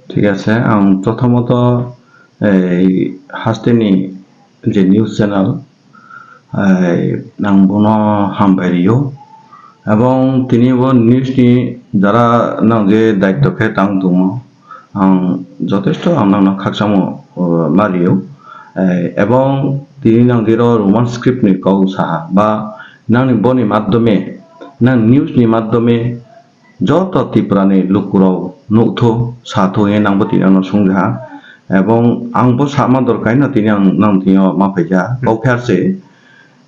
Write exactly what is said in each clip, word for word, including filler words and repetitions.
Thik ase, ang prothomot ei hasteni je news channel, ei, ang bono hambai rio. Ebong tini bo news ni jara nang je daitto khe tang tongo, ang jotesto ang nangno khakchangmo, o, ma rio. Ei, ebong tini nang jero Roman script ni kok saha ba nangni boni maddhome, nang news ni maddhome joto Tripura ni lukurok nukthok, sathok hinwi nangbo tini ano sungjaha. Ebong ang bo sama dorkar no tini ang nang tini o ma phaija. Kok khe se,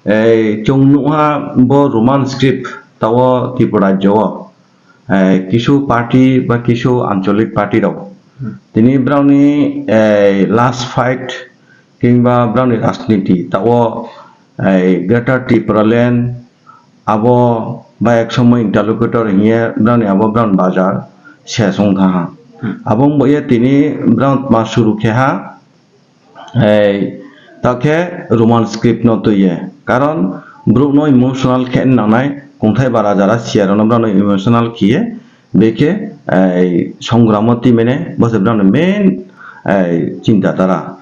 ei, chwng nukha bo Roman script tao Tripura rajyo o, ei, kisu party ba kisu ancholik party rok tini brao ni, ei, last fight kingba brao ni rajniti tao, ei, Greater Tipraland abo ba ek somoi interlocutor hiye brao ni abo brao ni bazar se song tha. Abo wng bo ye tini brao ma suru khe ha, ei, ta khe Roman script no twi ye. Karon brouh no emotional khe nangnai, kungthai bara jara siya rok no brao no emotional khiye, bekhe, ei, songramo twi mene bo se brao ni main, ei, chinta dara.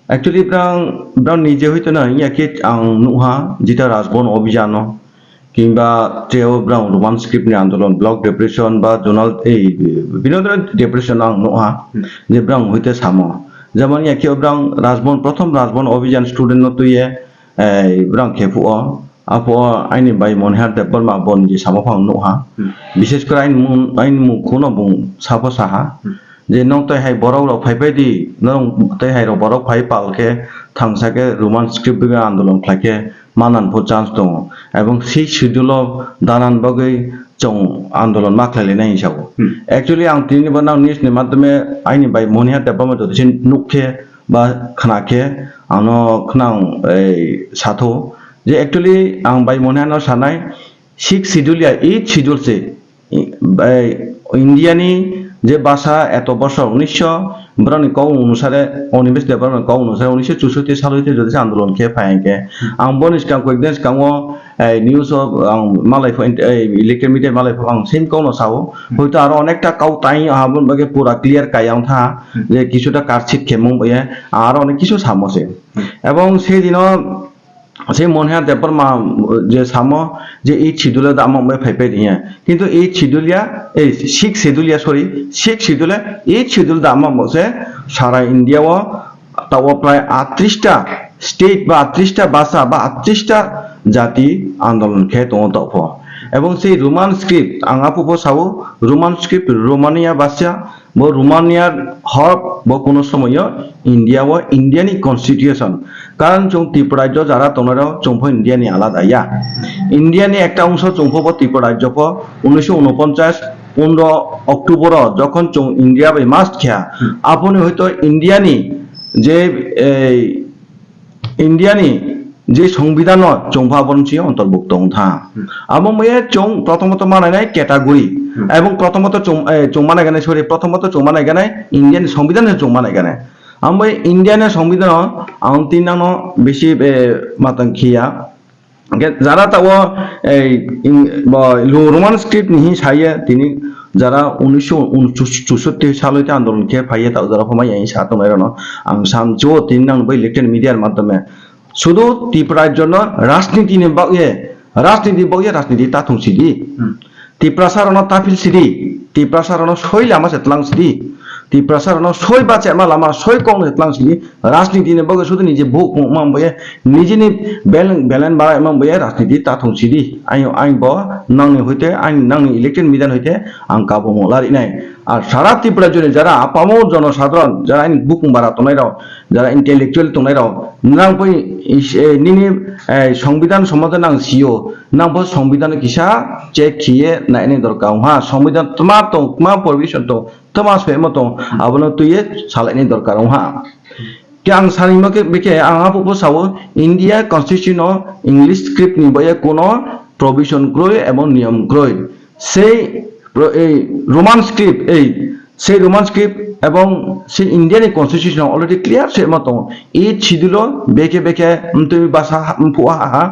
Actually, brao, brao nije hoito na, ya khe ang nukha, jita Rajbon Obhijan o, kingba teo brao Roman script ni andolon, block depression ba zonal, ei, bino depression ang nukha, je brao hoite samo. Jemon ya khe brao Rajbon, prothom Rajbon Obhijan student no twi ye, ei, brao khe phuo, aphuo aini bai Monihar Debbarma bon je samo phang nukha. Bishes kore aini mung, aini mung kuno bung sapo saha. Je nong tei hai borok rok phai phai di, nong tei hai rok borok phai pal khe thangsa khe Roman script bagwi andolon khlai khe manan pho chance tongo. Ebong sixth schedule o danan bagwi chwng andolon ma khlai lainai hinsa o. Actually, ang tini bo nang news ni madhyome aini bai Monihar Debbarma joto se nuk khe ba khna khe ang no khna, ei, satho je actually ang bai Monihar no sanai sixth schedule ya eighth schedule se. I-, bai, India ni je basa eto bosor unisho, borok ni kok onusare, Onibesh Debbarma ni kok onusare unisho chusoti salo hite jodi se andolon khe phai hwnkhe. Ang boni swkang koyek din swkango, ei, news o ang malai pho, ei, electronic media malai pho ang same kok no sao. Hoito aro onekta kok tai abo bagwi pura clear kai ang tha je kisuta karchit khemung bai aro onek kisu samo se. Ebong se dino se Monihar Debbarma je samo je eighth schedule da amok bai phai phai riya. Kintu eighth schedule ya, ei, sixth schedule ya, sorry, sixth schedule, eighth schedule da amok se sara India o tao prai attrista state ba attrista basa ba attrista jati andolon khe tongo topho. Ebong se Roman script, ang apu pho sao, Roman script, Romania basa, bo Romania hok bo kuno somoyo India o India ni constitution. Karon chwng Tripura rajyo jara tongnai rok chwng pho India ni alada ya. India ni ekta ongso chwng pho bo Tripura rajyo pho unisho unoponchas pondro October o jokhon chwng India bai merge kha, aboni hoito India ni je, ei, India ni je songbidhan no chwng pha borok si ontorbukto wng tha. Abo maya chwng prothomot manai nai category. Ebong prothomot chwng, eh, chwng manai ganai, sorry, prothomot chwng manai ganai India ni songbidhan no chwng manai ganai. Amo India ni songbidhan no ang tin nang no bisi, eh, matang khiya. Hwnkhe jara tao, eh, in, bo, lo Roman script ni hin saya tini jara unisho chusoti salo ta andolon khe phaiya tao jara phama yang sa tongnai rano ang sam jo tin nang bai electronic media madhyome. Sudu Tripura rajyo no rajniti ni bagwi, rajniti bagwi rajniti ta thung sidi. Tiprasa rok no ta phil sidi, Tiprasa rok no soi lama se tlang sidi, Tiprasa rok no soi ba chema lama soi kong se tlang sidi, rajniti ni bagwi sudu niji buk mung mang boye, niji ni bel-, belen bara mang boye rajniti ta thung sidi. Ayo, aing bo nang ni hoite, aing nang ni elected midan hoite ang kabo mo lari nai. Ar sara Tripura jone jara apamo jono sadharon, jara aini bukung bara tongnai rok, jara intellectual tongnai rok, nang poi is-, eh, nini, eh, songbidhan sombondhe nang sio, nang bo songbidhan kisa check khiye naini dorkar wngha, songbidhan tma tong, tma provision tong, tma soyamo tong, abono twiye salaini dorkar wngha. Khe ang sanimo khe bikhe ang aphuru sao India constitution o English script ni boye kuno provision kroi ebong niyom kroi. Sei pro-, ei Roman script, ei se Roman script ebong se India ni constitution already clear se ma tongo. Eighth schedule o bekhe bekhe mtwi basa ha, mphu ha ha.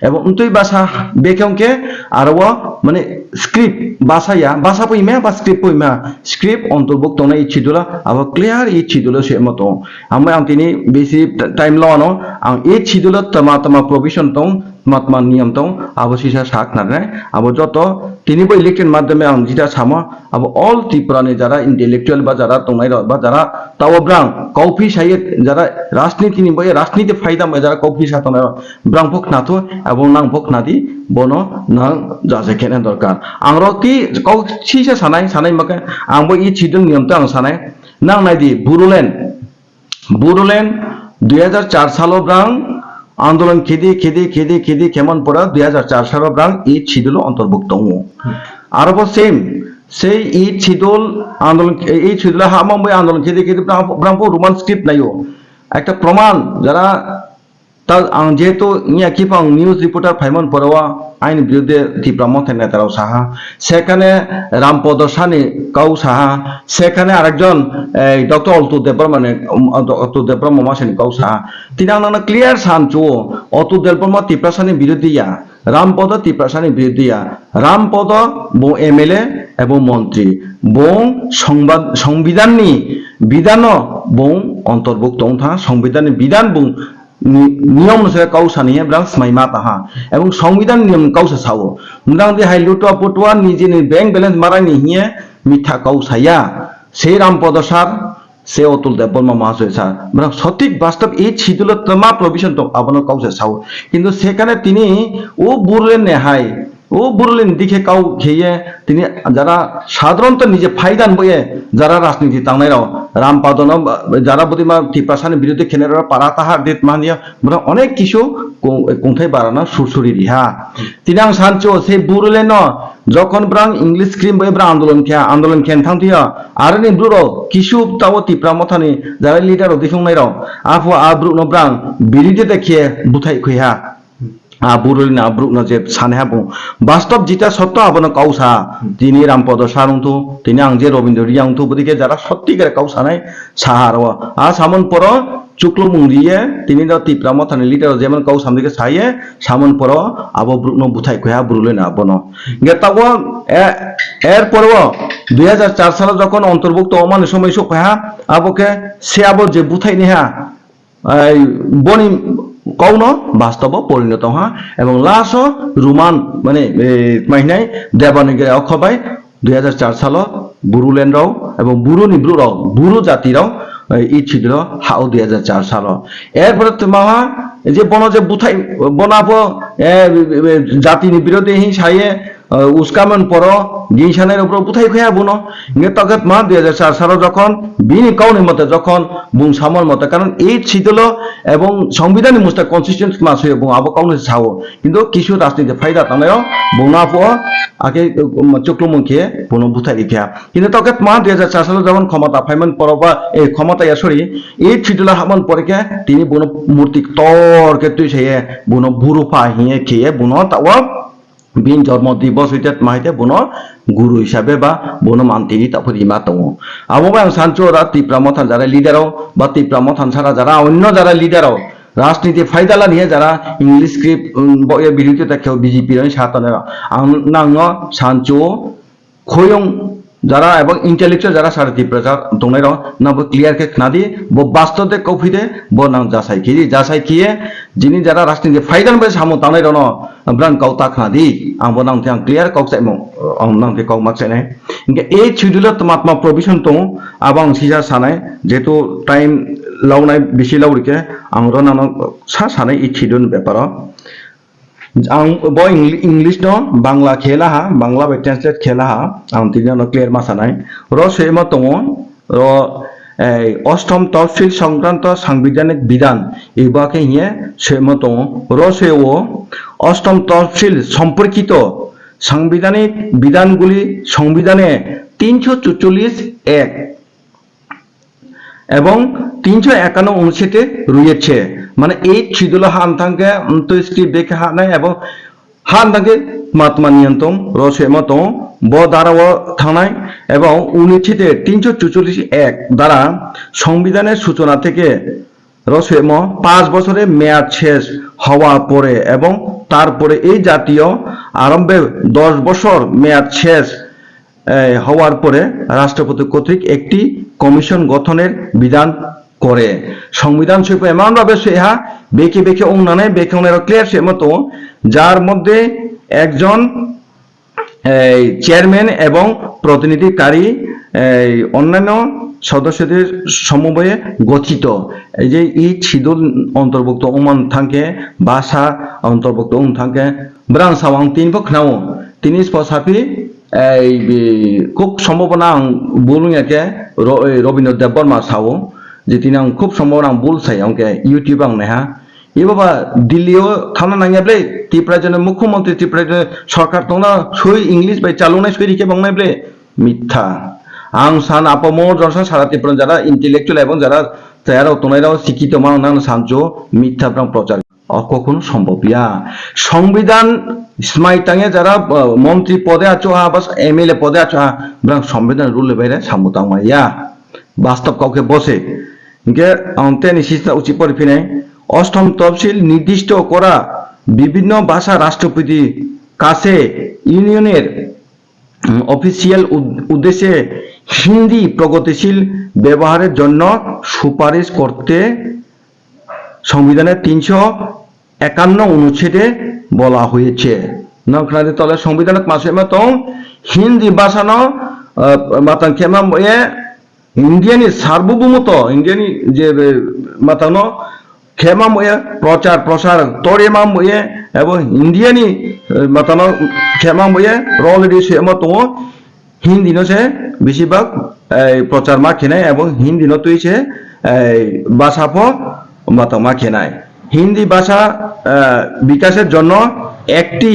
Ebong mtwi basa bekhe hwnkhe aro o mane script basa ya, basa poi ma ba script poi ma, script ontorbuk tongnai eighth schedule o, abo clear eighth schedule o se ma tongo. Amo ang tini besi time lo ano, ang eighth schedule o tama tama provision tong, tma tma niyom tong, abo sisa sak narnai. Abo joto tini bo elected madhyame ang jita samo, abo all Tripura ni jara intellectual ba jara tongnai rok ba jara tawa brang kauphi saye jara rajniti ni boye rajniti phaida mo jara kauphi sa tongnai rok brang bo khna thu abo nang bo khna di bono nang jaje khena dorkar. Ang rok ti kau sisa sanai sanai maka ang bo i chidun niyom ta ang sanai nang nai di Bodoland Bodoland dui hajar char salo brang andolon khedi khedi khedi khedi khemon pora dui hajar char salo brang eighth schedule o ontorbukto tongo. Aro bo same sei eighth schedule andolon eighth schedule ha mong bai andolon khedi khedi brang brang bo Roman script nayo. Ekta proman jara ta ang jehetu nya kipang news reporter phaimon pora o aini biruddhe Tipra Motha ni neta rok saha. Sekhane Rampodo Sani kau saha, sekhane arekjon, eh, Doctor Otul Debbarma ni, um, Otul Debbarma masani kau saha. Tini ang nangno clear san chuo, Otul Debbarma Tiprasani birodhi ya, Rampodo Tiprasani birodhi ya, Rampodo bo M L A ebo montri, bo songba-, songbidanni bidano bo ontorbukto wngtha, songbidanni bidan bo ni-, niyom se kau sani he brang smaima taha. Ebong songbidan niyom kau sa sao. Mudang di hai lutua putua nijini bank balance marai ni hiye mitha kau saya. Sei Rampodo sir, sei Otul Debbarma Mahasoy sir. Brang sotik bastob ei schedule o tma provision tong abono kau sa sao. Kintu sekhane tini o Bodoland ne hai O Bodoland dikhe kau kheye tini jara sadharanto nije phaidan boye jara rajniti tangnai rok Rampadono jara bodima Tiprasani birodhi khenai rok para tahar dit mania bwrang onek kisu kung-, kungthai barana sursuri riha. Tini ang sancho se Bodolandno jokhon bwrang English cream boye bwrang andolon khe andolon khen thang thuya aroni bwrwrok kisu tabo Tipra Mothani jara leader rok dikhongnai rok apho a bwrwkno bwrang biridita khe bwthai khuiha. A Bodolandni a bwrwkno je sanaiha bo bastob jita sotto abono kau sa. Tini Rampodo sir wngthu, tini ang je Robindra Reang wngthu, bodike jara sotti kare kau sanai saha aro. A samon poro chuklumung riye, tini do Tipra Mothani leader jemon kau samdike saye, samon poro abo bwrwkno bwthai khuiha Bodolandni abono. Hingke tabok, e, er poro dui hajar char salo jokhon ontorbukto wngmani somoi sok phaiha, abo khe se abo je bwthai niha, Ai, boni kauno bastobo porinoto wngha, ebong last o Roman, mane, eh, tma hinai Devanagari okho bai dui hajar char salo Bodoland rok ebong Boroni bwrwk rok, Boro jati rok, eh, i chidro ha o dui hajar char salo. Erpore tma ha, je bono je buthai, bono abo, eh, jatini birodhi hin saye, eh, uskamon poro, ginsanai rok bwthai khuya bono. Hingke toket ma dui hajar char salo jokhon, bini kauni mote jokhon, bung samon mote, karon eighth schedule o ebong songbidan ni musta consistent ma suyo bung abo kauni sao. Kintu kisu rajniti phaida tangnayo, bung na po, ake, um, chuklumung khe, bono bwthai rikha. Kintu toket ma dui hajar char salo jokhon khomota phaiman poro ba, eh, khomota ya, sorry, eighth schedule o habman pore khe, tini bono murti ktor khe twi saye, bono buru pha hiye khiye, bono tawa, Bini jormo dibos hoite tma hoite bono guru hisabe ba bono mantri ta phuri ma tongo. Abo bai ang sancho ora Tipra Motha jara leader o ba Tipra Motha sara jara onno jara leader o rajniti phaida lani jara English script, um, bo ye birothi ta kheo B J P rani sa tongo. Ang nangno sancho khoyong jara ebong intellectual jara sara Tiprasa tongnai rok nabo clear khe khna di, bo bastob de kophi de, bo nang jasai khi di, jasai khiye jini jara rajniti phaida bai samung tangnai rok no brang kau ta khna di, ang bo nang thang clear kok chaimung, ang nang the kok mak chainai. Hingke e schedule o tma tma provision tongo, abo ang sisa sanai, jehetu time launai bisi lauri khe ang ro nang sa sanai e schedule ni beparo. Ang bo Eng-, English no Bangla khela ha, Bangla bai translate khela ha, ang tini no clear ma sanai. Ro sema tongo, ro, eh, Ostom Tofsil Songkranto Sangbidanik Bidan, iba khe hiye sema tongo. Ro se o Ostom Tofsil Somporkito Sangbidanik Bidanguli Songbidane tinsho chuchollis ek. Ebong tinsho ekanno onusete ruyetse, mane eighth schedule o han thangkhe, mm, twi script bekhe hanai, ebong han thangkhe মাতমা নিয়ন্ত্রণ রসেমা তো ব ধারাও থানায় এবং উনিশশো তিনশো চুচল্লিশ এক দ্বারা সংবিধানের সূচনা থেকে রসেমা পাঁচ বছরের মেয়াদ শেষ হওয়ার পরে এবং তারপরে এই জাতীয় আরম্ভে দশ বছর মেয়াদ শেষ এই, হওয়ার পরে রাষ্ট্রপতি কর্তৃক একটি কমিশন গঠনের বিধান করে। সংবিধান সইফো এমন ভাবে সইহা বেকে বেকে ongna nai, বেকে ongna clear se mato, যার মধ্যে একজন এই চেয়ারম্যান এবং প্রতিনিধিকারী এই অন্যান্য সদস্যদের সমবায়ে গঠিত। এই যে এই শিডিউল অন্তর্ভুক্ত ওমান থাংকে, ভাষা অন্তর্ভুক্ত ওমান থাংকে, brang sawang tini bo khnao, tini spo sapi, ei, bi-, খুব সম্ভাবনা ang bulung yake ro-, ei, Robindra Debbarma sao, je tini ang খুব সম্ভাবনা ang bul sai, angke YouTube ang neha. Ibo ba Delhi o thana nangya ble, Tripura jone mukhyamantri, Tripura jone sorkar tongna soi English bai chalunai soi rikhe bangnai ble, mitha. Ang san apo mo jonsa sara Tripura jara intellectual ebong jara tayaro tongnai rao sikito mang nang sancho mitha brang prochar. Oko khun sombhob ya. Songbidhan smai tangya jara, uh, montri pode acho ha, bas M L A pode acho ha, brang songbidhan rule baire sambo tangma ya. Bastob kauke bose. Hingke ang teni sista uchi pori phinai. অষ্টম তফসিল নির্দিষ্ট করা বিভিন্ন ভাষা রাষ্ট্রপতির কাছে ইউনিয়নের, উম, অফিসিয়াল উদ-, উদ্দেশ্যে হিন্দি প্রগতিশীল ব্যবহারের জন্য সুপারিশ করতে সংবিধানের তিনশো একান্ন অনুচ্ছেদে বলা হয়েছে। Nang khnadi tole songbidhanot masui ma tong, Hindi bhasha no, ah, matang khema moye, India ni sarbobomoto, India ni je, eh, matang no khema moye, prochar prosar torima moye, ebo India ni, eh, matang no khema moye, rol di se ma tongo, Hindi no se besibak, eh, prochar ma khenai, ebong Hindi no twi se, eh, bhasha pho matang ma khenai. Hindi ভাষা, আহ, বিকাশের জন্য একটি,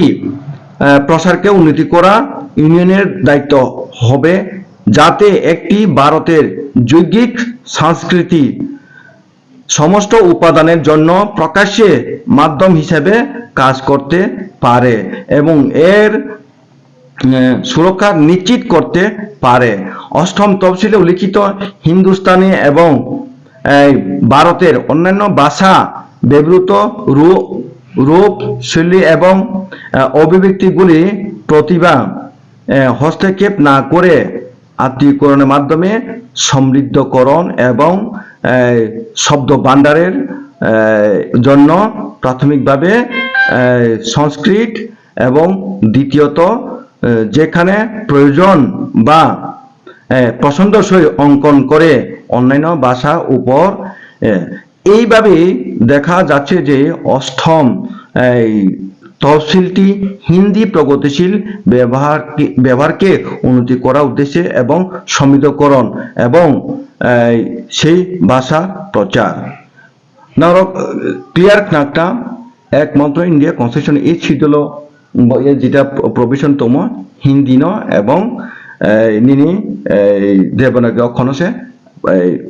আহ, প্রসারকে উন্নতি করা ইউনিয়নের দায়িত্ব হবে, যাতে একটি ভারতের যৌগিক সংস্কৃতি সমস্ত উপাদানের জন্য প্রকাশ্যে মাধ্যম হিসেবে কাজ করতে পারে এবং এর, আহ, সুরক্ষা নিশ্চিত করতে পারে। অষ্টম তফসিলে উল্লিখিত হিন্দুস্তানি এবং এই ভারতের অন্যান্য ভাষা ব্যবহৃত রূ-, রূপ, শৈলী এবং, আহ, অভিব্যক্তিগুলি প্রতিভা, আহ, হস্তক্ষেপ না করে আত্মীয়করণের মাধ্যমে সমৃদ্ধকরণ এবং, আহ, শব্দ ভাণ্ডারের, আহ, জন্য প্রাথমিকভাবে, আহ, সংস্কৃত এবং দ্বিতীয়ত, আহ, যেখানে প্রয়োজন বা এ, পছন্দসই অঙ্কন করে অন্যান্য ভাষা উপর, এ, এইভাবেই দেখা যাচ্ছে যে অষ্টম এই তফসিলটি হিন্দি প্রগতিশীল ব্যবহারকে, ব্যবহারকে উন্নতি করার উদ্দেশ্যে এবং সমৃদ্ধকরণ এবং, এই, সেই ভাষা প্রচার। Norok, eh, clear khna kta, ekmatro India Constitution eighth Schedule o, bo ye jeta provision tongmo, Hindi no ebong, eh, nini, eh, Devanagari okhono se, eh,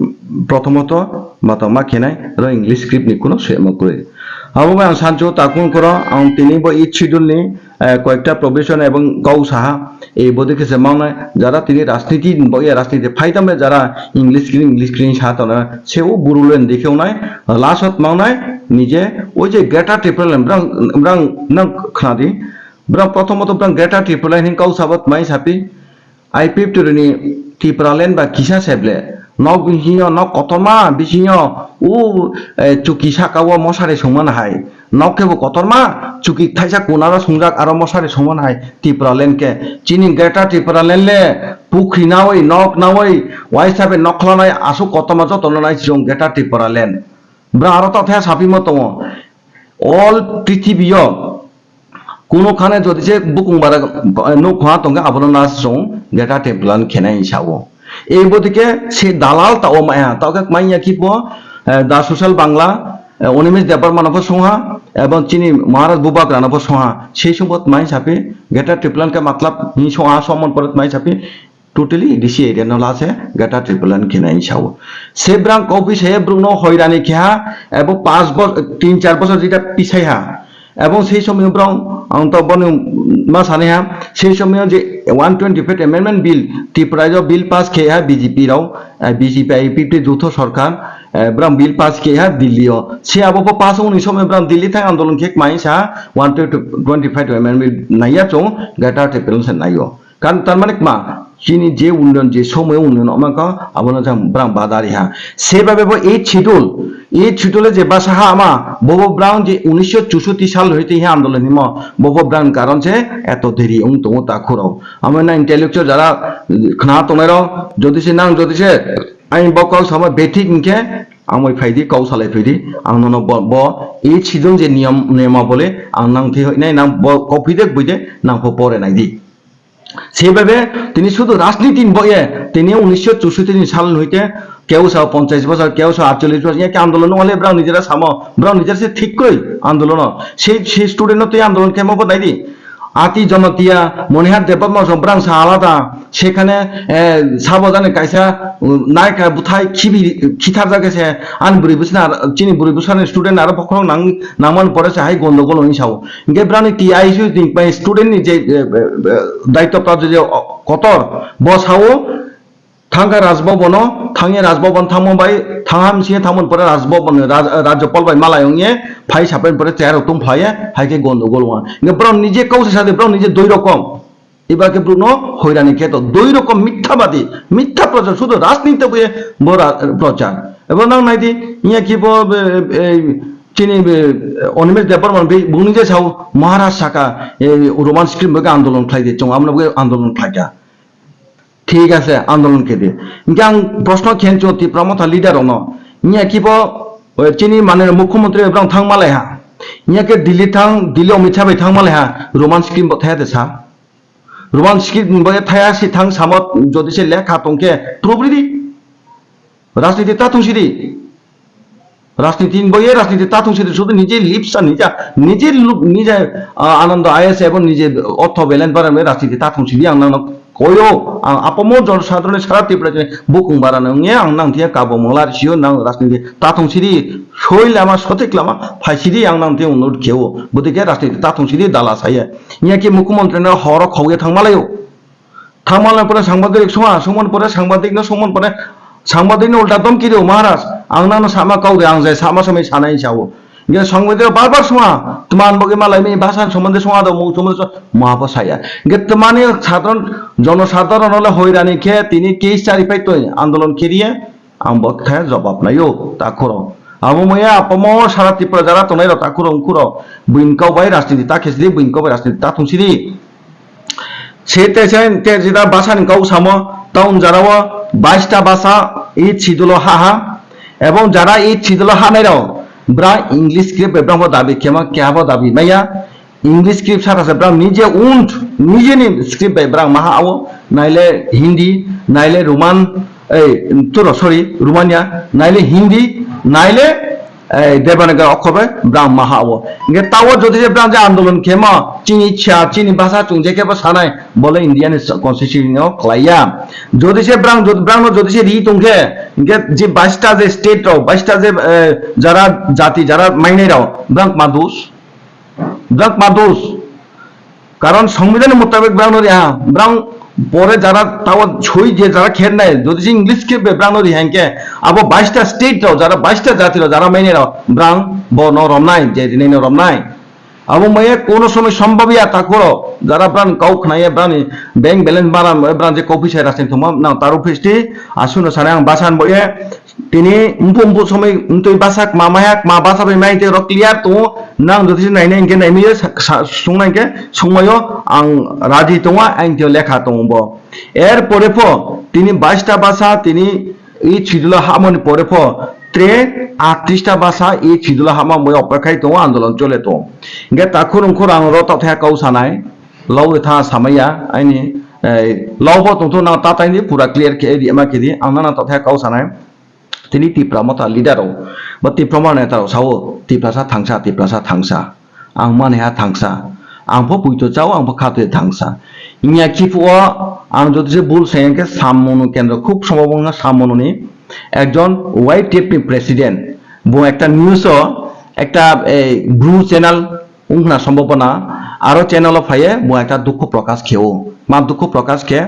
prothomoto matama khenai, ro English script ni kuno swemo kwrwi. Abo bai ang sancho takung koro, ang tini bo eighth Schedule ni, eh, koyekta provision ebong kau saha, ei bodi khe se mangnai, jara tini rajniti ni bagwi rajniti phaidam bai jara English screen, English screen sa tongna, se o buru len dikhe ongnai, last ot mangnai, nije o je Greater Tipraland, brang, brang nang khnadi, brang prothomot brang Greater Tipraland hin kau sabat mai sapi, I P F T ni Tipraland ba kisa seble, nok bisingo, nok kotorma bisingo, u, eh, chuki saka o mosari songmani hai, nok khe bo kotorma, chuki thaisa kunaro songjak aro mosari songmani hai, Tipraland khe, chini Greater Tipraland le, pukhri nawi, nok nawi, waisa be nok khlanai, aswk kotorma jotono nai chwng Greater Tipraland. Bwrang aro ta thaya sapima tongo. All prithibiyo kuno khane jodi se bukung bara, eh, nuk khwa tongkhe abono na chwng Greater Tipraland khenai sao. Ei bodike se dalal ta o maya, ta khe manya ki po, eh, The Social Bangla, eh, Animesh Debbarma no pho songha, ebong chini Maharaj Bubagra no pho songha. Sei songbo mai sapi, Greater Tipraland khe matlab hin songha somon pore mai sapi, totally D C area no la se Greater Tipraland khenai sao. Se brang kopi se brung no hoirani khe ha, ebo panch bos-, tin char bosor jeta pisai ha. Ebong sei somoyo borok, ang to bono ma sani ha, sei somoyo je one twenty-five Amendment Bill, Tripura o bill pass khe ha B J P rok, eh, B J P I P F T jotho sorkar, eh, borok bill pass khe ha Delhi o. Se abo bo pass wngni somoyo borok Delhi thang andolon khe kmai sa one twenty-five Amendment Bill naiya chung Greater Tipraland se naiyo. Kan tar mane kma, chini je unnoyon, je somoyo unnoyon wngma kha, abono jang brang badari ha. Sebabe bo eighth schedule, eighth schedule je basa ha ama, bobo brang je unisho chusoti sal hoite he andolon himo, bobo brang karon se eto deri wng tongo takhurok. Amo na intellectual jara khna tongnai rok, jodi se nang, jodi se ain bo kok sama betik hingke, ang bai phaidi, kok salai phaidi, ang nono bo, bo eighth schedule je niyom, niyoma bole, ang nang thwi hoi nai, nang bo kok phi de, bui de, nang pho pore nai di. Sebabe tini sudu rajniti ni boye, tini unisho chusoti ni sal hoite keu sa ponchais bosor, keu sa atchollis bosor, ya ke andolon wale brang nijera samo, brang nijera se thik koi andolon. Se, se student no tei andolon kemo bo nai di. Ati Jonotiya, Monihar Debbarma song brang sa alada, sekhane, eh, sabo jani kaisa, um, naika buthai khibi, khithar jagese, an buri busna, chini buri busna student aro bokhorok nang, nangman pore se hai gondogol oni sao. Hingke brani T I C ni pai student ni je, eh, eh, eh, daityo prapto je, o, kotor, bo sao, thangkha Rajbhavan o, thangye Rajbhavan thangmo bai, thangham singe thangmani pore Rajbhavan, Raj-, Rajyapal bai malai ongye, phai sapai pore chair o tong phlaiye, hai khe gondogol wan. Hingke brao nije kau se sade, brao nije dui rokom. Iba khe brao no hoirani khe to dui rokom mithabadi, mitha prochar, sudu rajniti buye bo ra-, prochar. Ebo nang nai di, iya ki bo, be, e, chini be, Animesh Debbarma be, bung nije sao, Maharaj saka, e, Roman script bo ke andolon khlai di, chong amno bo ke andolon khlai kha. Thik ase, andolon khe di. Hingke ang proshno khencho Tipra Motha leader rokno. Nya kibo, eh, chini mane mukhyamantri rok thang malai ha. Nya khe Delhi thang, Delhi Amit Shah bai thang malai ha. Roman script bo thaya de sa. Roman script bo thaya si thang samo jodi se lekha tongkhe, proof ridi. Rajniti ta thung sidi. Rajniti ni boye rajniti ta thung sidi, sudu nije lipsa nija, nije lup-, nije, ah, Anando I A S ebo nije ortho belen para me rajniti ta thung sidi ang nangno koyo, ang apamo jon sadroni sara Tripura ni bukung bara nangye ang nang thia kabo manglar sio nang rajniti ta thung sidi, soi lama sotik lama phai sidi ang nang thia unut kheo, bodike rajniti ta thung sidi dala saye. Nya ki mukhyamantri no horo khogye thang malayo. Thangmani pore sangbadik songa, songmani pore sangbadik no, songmani pore sangbadik no ulta domki rio, "Maharaj, ang nangno sama kau de, ang jai sama samai sanai sao." Hingke sangbadik bar bar songa, tman bogi malai mi basa sombonde songa do, mung sombonde songa, ma bo saya. Hingke tmani sadron, jono sadron ole hoirani khe tini case chari pai toi, andolon kiriye, Ang bo khe jobab naio, takhurok. Abo maya apamo sara Tripura jara tongnai rok takhurok ungkhurok. Buini kok bai rajniti ta khesidi, buini kok bai rajniti ta thungsidi. Se te se te jida basa ni kok samo town jara o baista basa i chidulo ha ha. Ebong jara i chidulo ha nai rok bra English script bai brang bo dabi khema keha bo dabi maya. English script saka se brang nije und, nije ni script bai brang maha ao, naile Hindi, naile Roman, ei, turo, sorry, Romania, naile Hindi, naile, ei, Devanagari okhor bai brang maha ao. Hingke tao jodi se brang je andolon khema, chini cha, chini basa chung je kebo sanai, bole India ni constitution o khlaiya. Jodi se brang, jodi brang no jodi se ri tongkhe, hingke je baista je state rok, baista je, eh, jara jati, jara mainai rok, brang ma dos. Bwrang ma dos. Karon songbidhan ni mutabik bwrang no riha, bwrang pore jara tao soi je jara kher nai, jodi se English khe be bwrang no riha hingke, abo baista state rok, jara baista jati rok, jara mane rok, bwrang bo no romnai, je rinai no romnai. Abo maya kono somoi sombhabiya takhoro, jara bwrang kau khnaiya, bwrang ni bank balance bara, bwrang je kok pisa rajniti thoma, nang taro phisti, asuno sanai ang basan boye, Tini umpu umpu somoi umtwi basa kma maya, kma basa bai mai tei rok clear tongo. Nang jodi se nainai hingke naimaya, sa-, sa-, songna hingke songmayo ang raji tongo, ang tio lekha tongo bo. Er pore pho tini baista basa tini i chidulo hamoni pore pho tre attrista basa i chidulo hama moi opor khai tongo, andolon chole tongo. Hingke takhurung khurang ro tokthai kau sanai, lou tha samaya aini, eh, lou bo tongtho nang tatai ni pura clear khe di ema khe di, ang nang tokthai kau sanai. Tini Tipra Motha leader rok, bo Tipra Motha neta rok sao, Tiprasa thangsa, Tiprasa thangsa. Ang mani ha thangsa. Ang pho puito chao, ang pho khatoi thangsa. Inya kiphuru ang jodi se bul sai hingke Sammono kendro, khub sombhobo wngkha Sammono ni ekjon Y T F ni president. Bo ekta news o, ekta, eh, blue channel, Wngkhna sombobona aro channel o phaiye bo ekta dukhu prokash kheo. Ma dukhu prokash khe,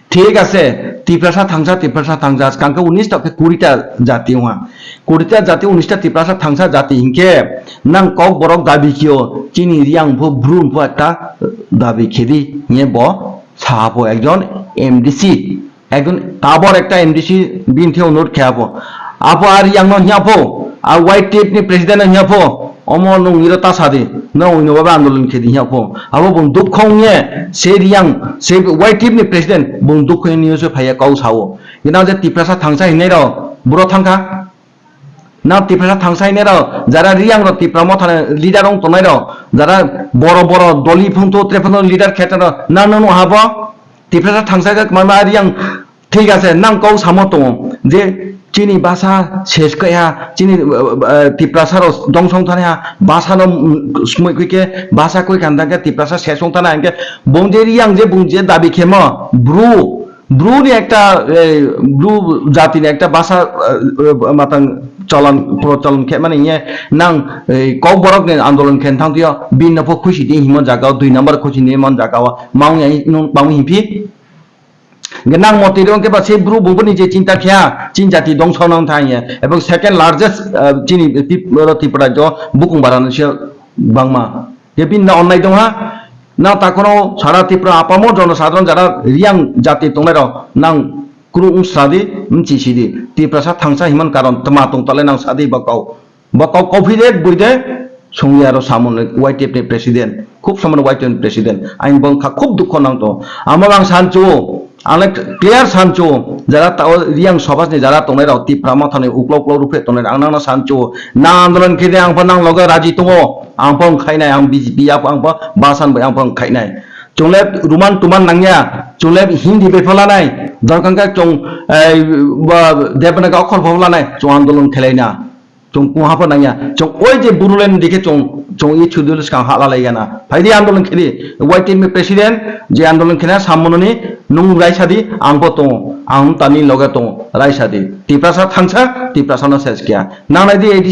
thik ase, Tiprasa thangsa, Tiprasa thangsa, skang khe unis ta khe kuri ta jati wngha. Kuri ta jati, unis ta Tiprasa thangsa jati hinkhe nang kok borok dabi kheo, chini Riang pho Bru pho ekta dabi khedi hinye bo sa pho ekjon M D C. Ekjon tabor ekta M D C bini thai onurod khe abo. Abo ar yang no hiya pho, a Y T F ni president no hiya pho, omo nung iro ta sadi, no ino baba andolon khedi hiya pho. Abo bung dukho ye, se Riang, se Y T F ni president, bung dukho ye news phaiya kau sao. Gina je Tiprasa thangsa hinai rao, buro thangkha. Na Tiprasa thangsa hinai rao, jara Riang rao Tipra Motha ni leader ong tongnai rao, jara boro boro doli phung to, tre phung to leader khe tongnai rao, na no no habo? Tiprasa thangsa khe mama Riang, thik ase, nang kau samo tongo je chini basa ses kaiha, chini, uh, uh, Tiprasa rao dongsong thani ha, basa no, mm, smoi koi khe, basa koi khan thang khe Tiprasa ses ong thana hingke, bung je Riang je bung je dabi khemo, Bru, Bru ni ekta, eh, Bru jati ni ekta basa, eh, eh, matang cholon, procholon khe mani ye nang, eh, kok borok ni andolon khe thang tuyo, bin no pho khusi di himo jaga o, dui number khusi di mon jaga o, maung ya, nung, maung himpi. Hingke nang motwi rw hingke ba se Bru bungbo ni je chinta kheya, chini jati dongso nang thang ye. Ebong second largest, ah, chini Tip-, oro Tripura rajyo bukung bara no se bangma. Je bini na onnai dong ha, nang takhoro sara Tripura apamo jono sadharon jara Riang jati tongnai rok nang kuru wng sadi, mchi sidi. Tiprasa thangsa himan karon tma tong tale nang sadi ba kau. Bo kok confident bui de, songya aro samung Y T F ni president, khub samung Y T F ni president, ain bong kha khub dukho nang to. Amo ang sanchu, ang le clear sanchu, jara ta o Riang Sabha ni jara tongnai rok, Tipra Motha ni uklo uklo ruphe tongnai rok, ang nang no sanchu, na andolon khe de ang pha nang loge raji tongo, ang pha wng khainai, ang B J P ya pha ang pha basan bai ang pha wng khainai. Chungle ruman tuman nangya, chungle Hindi bai pha lanai, dorkang kha chung, eh, ba, Devanagari okhor pha lanai, chung andolon khelai na. Chwng kung haphar nangya. Chwng oi je Bodoland dikhe chwng, chwng i Chudul swkang ha lalai gana. Phaidi andolon khedi. Y T F ni president je andolon khena sammononi nung raisadi, ang bo tongo. Ang tani loge tongo. Raisadi. Tiprasa thangsa, Tiprasa no ses kya. Nangnai di